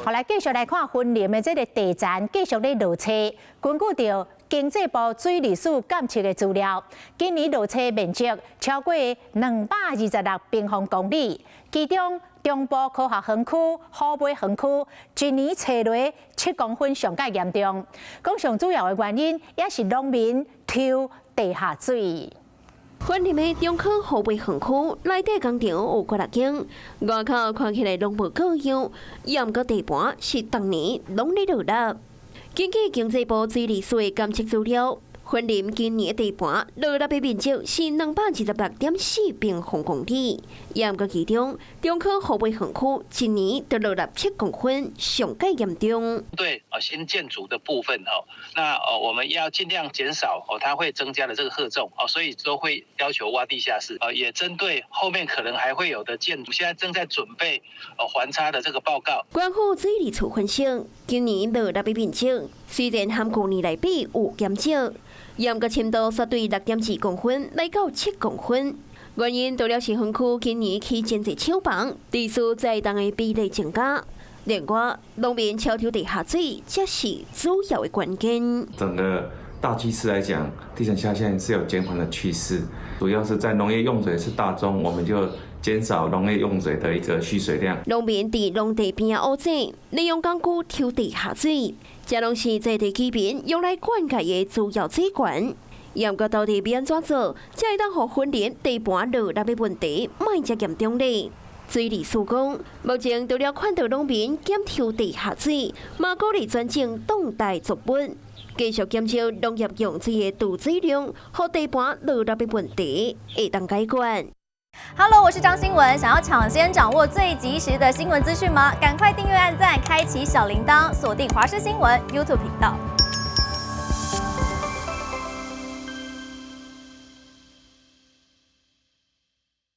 好，來繼續來看雲林的這个地層繼續咧落差。根據著經濟部水利署監測的資料，今年落差面積超過226平方公里，其中中部科學園區、虎尾園區一年斜落7公分上蓋嚴重。講上主要的原因也是農民抽地下水。雲林的中科虎尾園區內底工廠有幾若間，外口看起來攏無各樣，毋過地盤是逐年攏咧落落。根據經濟部水利署的監測資料，雲林今年的地盤落粒的面積是226.4平方公里，毋過其中中科虎尾園區一年就落粒7公分，上蓋嚴重。對啊，新建築的部分哦，那哦我們要盡量減少哦，它會增加的這個荷重哦，所以都會要求挖地下室。也針對後面可能還會有的建築，現在正在準備哦環差的這個報告。官府水利處分析，今年落粒的面積雖然和舊年來比有減少，毋過深度煞對6.2公分來到7公分。原因除了是園區今年起真濟廠房，地勢載重的比例增加。另外，農民偷抽地下水，才是主要的關鍵。整個大趨勢來講，地層下陷是有減緩的趨勢，主要是在農業用水是大宗，我們就減少農業用水的一個需水量。農民佇農地邊仔挖井，利用工具抽地下水，這攏是在地居民用來灌溉的主要水源。毋過到底欲按怎做，才會當予雲林地盤落粒的問題莫遮嚴重咧？水利署講，目前除了勸導農民減抽地下水，嘛鼓勵轉種當代作物，繼續減少農業用水的儲水量，予地盤落粒的問題會當解決。 Hello，我是張新文，想要搶先掌握最及時的新聞資訊嗎？趕快訂閱、按讚、開啟小鈴鐺，鎖定華視新聞 YouTube 頻道。